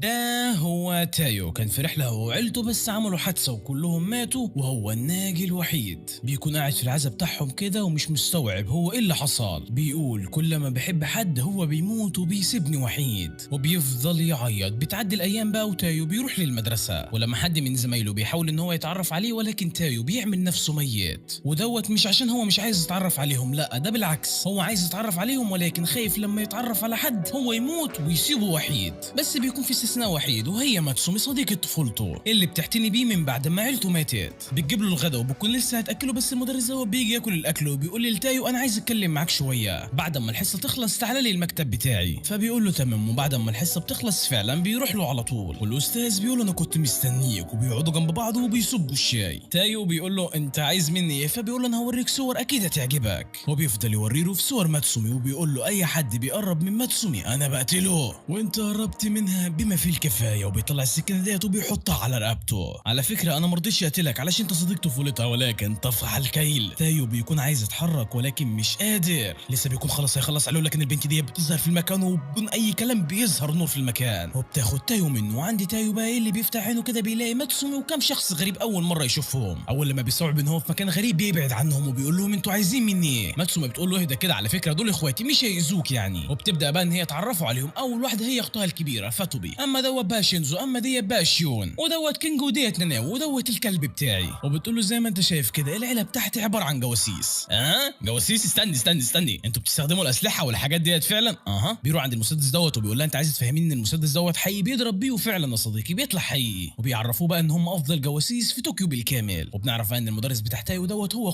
ده هو تايو، كان في رحلة هو وعيلته بس عملوا حادثة وكلهم ماتوا وهو الناجي الوحيد. بيكون قاعد في العزا بتاعهم كده ومش مستوعب هو ايه اللي حصل. بيقول كل ما بحب حد هو بيموت وبيسيبني وحيد، وبيفضل يعيط. بتعدي الايام بقى وتايو بيروح للمدرسة، ولما حد من زمايله بيحاول ان هو يتعرف عليه ولكن تايو بيعمل نفسه ميت. ودوت مش عشان هو مش عايز يتعرف عليهم، لا ده بالعكس هو عايز يتعرف عليهم ولكن خايف لما يتعرف على حد هو يموت ويسيبه وحيد. بس بيكون في استثناء وحيد وهي ماتسومي صديقة طفولته اللي بتعتني بيه من بعد ما عيلته ماتت. بتجيب له الغداء وبتكون لسه هتاكله، بس المدرس هو بيجي ياكل الاكل وبيقول لتايو انا عايز اتكلم معاك شوية، بعد ما الحصة تخلص تعالى لي المكتب بتاعي. فبيقول له تمام، وبعد ما الحصة بتخلص فعلا بيروح له على طول، والاستاذ بيقول انا كنت مستنيك، وبيقعدوا جنب بعض وبيصبوا الشاي. تايو بيقول له انت عايز مني ايه؟ فبيقول له انا هوريك صور اكيد هتعجبك، وبيفضل يوري له في صور ماتسومي وبيقول له اي حد بيقرب من ماتسومي انا بقتله، وانت قربت منها بما فيه الكفاية. وبيطلع السكينة ديت وبيحطها على رقبته. على فكرة انا مرضيش اقتلك علشان انت صديق طفولتها، ولكن طفح الكيل. تايو بيكون عايز يتحرك ولكن مش قادر، لسه بيكون خلاص هيخلص عليه، لكن البنت دي بتظهر في المكان وبدون اي كلام بيظهر نور في المكان وبتاخد تايو منه. وعند تايو بقى إيه اللي بيفتح عينه كده بيلاقي ماتسومي وكم شخص غريب اول مرة يشوفهم. اول لما بيستوعب ان هو في مكان غريب بيبعد عنهم وبيقول لهم انتوا عايزين مني ايه؟ ماتسومي بتقول له اهدى كده، على فكرة دول اخواتي مش هيأذوك يعني. وبتبدا بقى ان هي تعرفوا عليهم. اول واحدة هي اختها الكبيرة فاتوبي، اما دوت بقى شينزو، اما ديت بقى شيون، ودوت كينج، وديت ناناو، ودوت الكلب بتاعي. وبتقول له زي ما انت شايف كده العيلة بتاعتي عبارة عن جواسيس. جواسيس؟ استني استني استني، انتوا بتستخدموا الاسلحة والحاجات ديت فعلا؟ بيروح عند المسدس دوت وبيقول لها انت عايز تفهميني ان المسدس دوت حقيقي؟ بيضرب بيه وفعلا يا صديقي بيطلع حقيقي. وبيعرفوه بقى ان هم افضل جواسيس في طوكيو بالكامل. وبنعرف بقى ان المدرس بتاع تايو دوت هو